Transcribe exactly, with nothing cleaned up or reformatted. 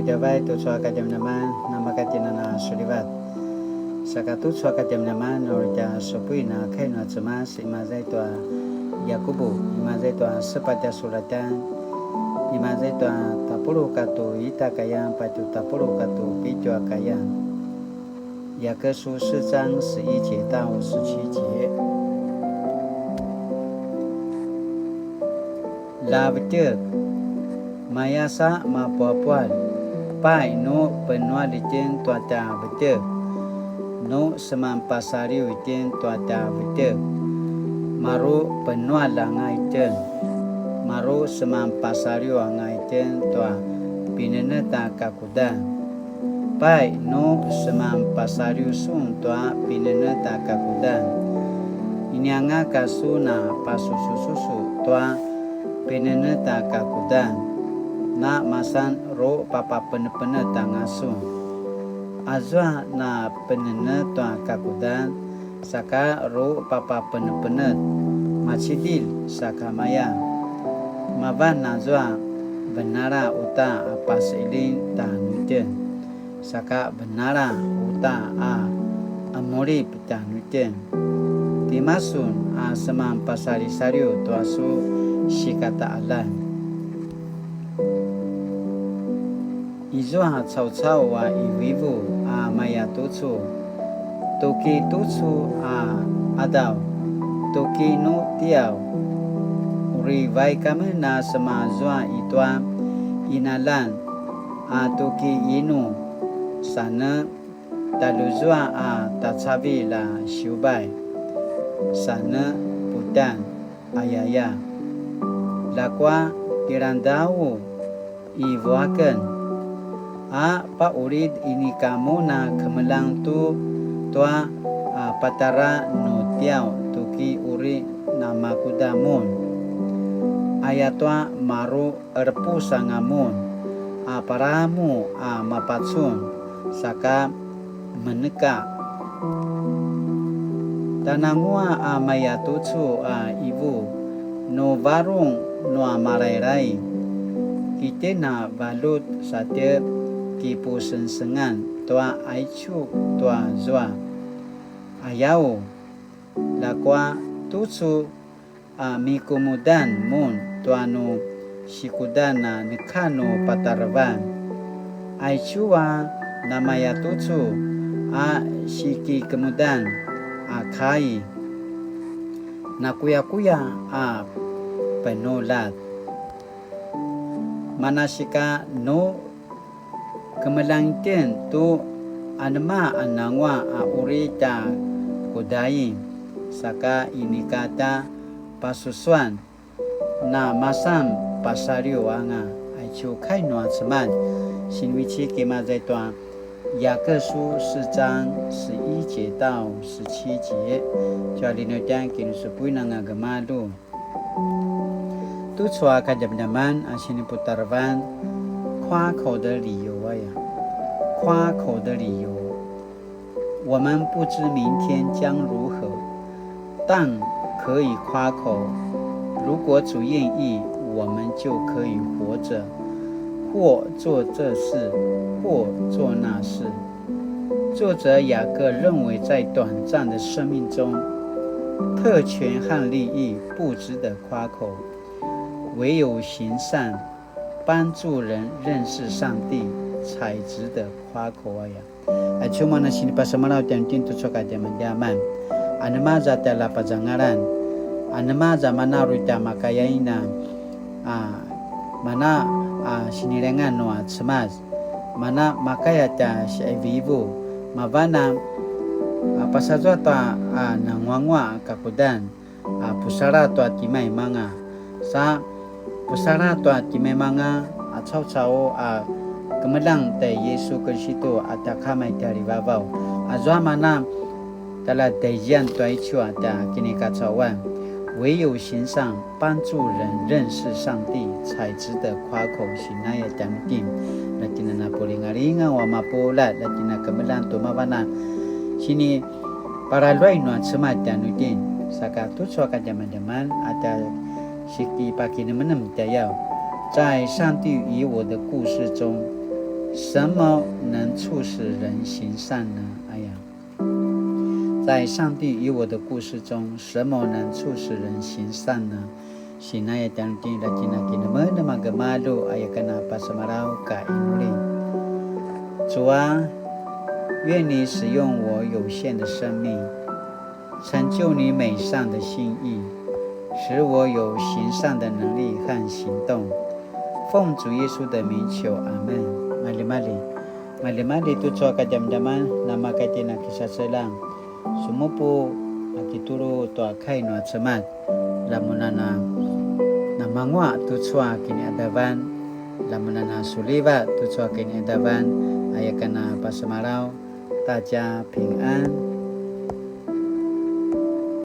Djavai tucu a kadjamadjaman, namakatjinana sulivat. Saka tucu a kadjamadjaman, uri tja supuin a kai nua Cemas, imaza i tua Yakubu, imaza i tua sepatj a sulatjan, imaza i tua tapuluq katua ita a kayan, patje tapuluq katua pitju a kayan. 雅各书四章十一节到十七节。 Lja vetjek, mayasa mapuapual, pai nu penual itjen tua tja vetjek, nu seman pasaliw itjen tua tja vetjek, maru penual anga itjen, maru seman pasaliw anga itjen tua pinenetj a kakudan. Pai nu seman pasaliw sun tua pinenetj a kakudan, inianga ka sun a pasusususu tua pinenetj a kakudan, na masan ru papapenepenetj anga sun. Azua na penenetj tua kakudan, saka ru papapenepenetj, macidilj sakamaya. Mavan azua venala uta a paseqeljing tjanuitjen, saka venala uta a qemulip tjanuitjen. Tima sun a seman pasalisaliw tua su sikataqaljan? Izua caucau a qivuivu a maya tucu, tuki tucu a qadaw, tuki nu tiaw, uri vaik amen a semazua i tua qinaljan a tuki inu, sa ne taluzua a tacavilj a siubay, sa ne putjan, ayaya. Ljakua kilangdau i vuaken, a paqulid inika mun a kemeljang tu tua a patjara nu tiaw tuki uri namakuda mun. Ayatua maru qerepus anga mun a palamu a mapacun, saka meneka. Tjananguaq a maya tucu a qivu, nu varung nua Malailai, kitjen a valjut satje kipusengsengan tua aicu tua zua. Ayau, ljakua tucu a mikemudan mun tua nu sikudan a neka nu patarevan. Aicu a namaya tucu a sikikemudan a kai, nakuyakuya a penuljat. Manasika nu kemeljang itjen tu anema a nanguaq a uri tja kudain, saka inika tja pasusuan, na masan pasaliw anga. Aicu kai nua Cemas, sinivecik imaza i tua 雅各書四章十一節到十七節. Tua linutjan kinusupuin anga gemalju. Tucu a kadjamadjaman a siniputarevan, 夸口的理由 aya. 夸口的理由。我们不知明天将如何，但可以夸口，如果主愿意，我们就可以活着，或做这事，或做那事。 作者雅各认为，在短暂的生命中，特权和利益不值得夸口，唯有行善，帮助人认识上帝，才值得夸口 aya. Aicu mana sinipasemalaw tjanuitjen tucu a kadjamadjaman. Anema za tjaljapazangalan, anema za mana uri tja makayain a, a, mana, a, sinilengan nua Cemas. Mana makaya tja siqivuqivu, mavan a, a, pasazua tua, a, nanguanguaq a kakudan, a, pusala tua timaimanga. Sa pusala tua timaimanga, a, caucau, a, kemeljang tai Yisu Kiristu a tja Kama i tjalivavaw. Azua mana tjaljataizian tua icu a tja kinikacauan. 唯有行善，帮助人认识上帝，才值得夸口。Sinaya tjanuitjen, na tjinana pulingalingaw a mapuljat, na tjina kemeljang tu mavan a sinipalaluay nua Cemas tjanuitjen, saka tucu a kadjamadjaman a tja sikipakinemenem tjayaw. 在上帝与我的故事中，什麼能促使人行善呢？哎呀，在上帝與我的故事中，什麼能促使人行善呢？Sinaya tjanuitjen a kinakinemenem a gemalju aya ken a pasemalaw ka inuli. 主啊，愿你使用我有限的生命，成就你美善的心意，使我有行善的能力和行动。奉主耶稣的名求，阿门。Maljimalji. Maljimalji tucu a kadjamadjaman, namaka itjen a kisaseljang. Sumupu a kitulu tua kai nua Cemas. Lamunana namangua tucu a kiniadavan. Lamunana suliva tucu a kiniadavan. Aya ken a pasemalaw. 大家平安。